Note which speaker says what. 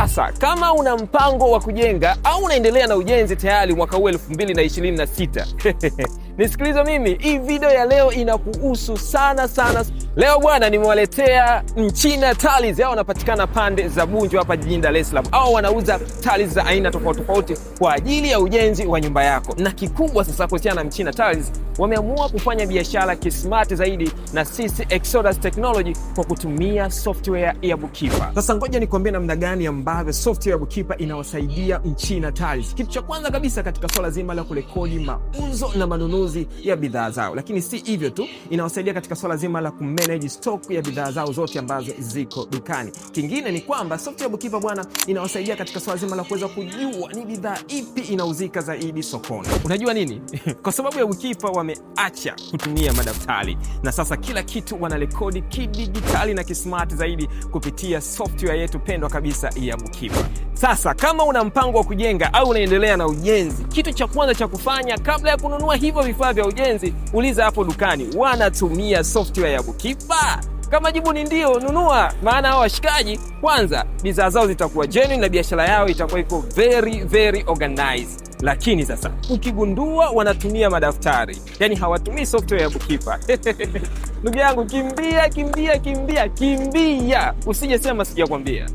Speaker 1: Sasa kama una mpango wa kujenga au unaendelea na ujenzi tayari mwaka huu 2026, nisikilize mimi, hii video ya leo inakuhusu sana sana. Leo bwana, nimewaletea Mchina Tiles. Hao wanapatikana pande za Bunju hapa jijini Dar es Salaam. Au wanauza tiles za aina tofauti tofauti kwa ajili ya ujenzi wa nyumba yako, na kikubwa sasa kuhusiana na Mchina Tiles, wameamua kufanya biashara kismart zaidi na sisi Exodus Technology kwa kutumia software ya Bookkeeper. Sasa ngoja nikwambie namna gani ambavyo software ya Bookkeeper inawasaidia Mchina Tiles. Kitu cha kwanza kabisa katika swala zima la kurekodi mauzo na manunuzi ya bidhaa zao, lakini si hivyo tu, inawasaidia katika swala zima la kumanage stock ya bidhaa zao zote ambazo ziko dukani. Kingine ni kwamba software ya Bookkeeper, bwana, inawasaidia katika swala zima la kuweza kujua ni bidhaa ipi inauzika zaidi sokoni. Unajua nini? Kwa sababu ya Bookkeeper wameacha kutumia madaftari na sasa kila kitu wanarekodi kidigitali na kismart zaidi kupitia software yetu pendwa kabisa ya Bookkeeper. Sasa kama una mpango wa kujenga au unaendelea na ujenzi, kitu cha kwanza cha kufanya kabla ya kununua hivyo vifaa vya ujenzi, uliza hapo dukani, wanatumia software ya Bookkeeper? Kama jibu ni ndio, nunua, maana hao washikaji kwanza bidhaa zao zitakuwa genuine na biashara yao itakuwa iko very very organized. Lakini sasa ukigundua wanatumia madaftari, yani hawatumii software ya Bookkeeper, ndugu yangu, kimbia kimbia kimbia kimbia, usije sema sijakwambia.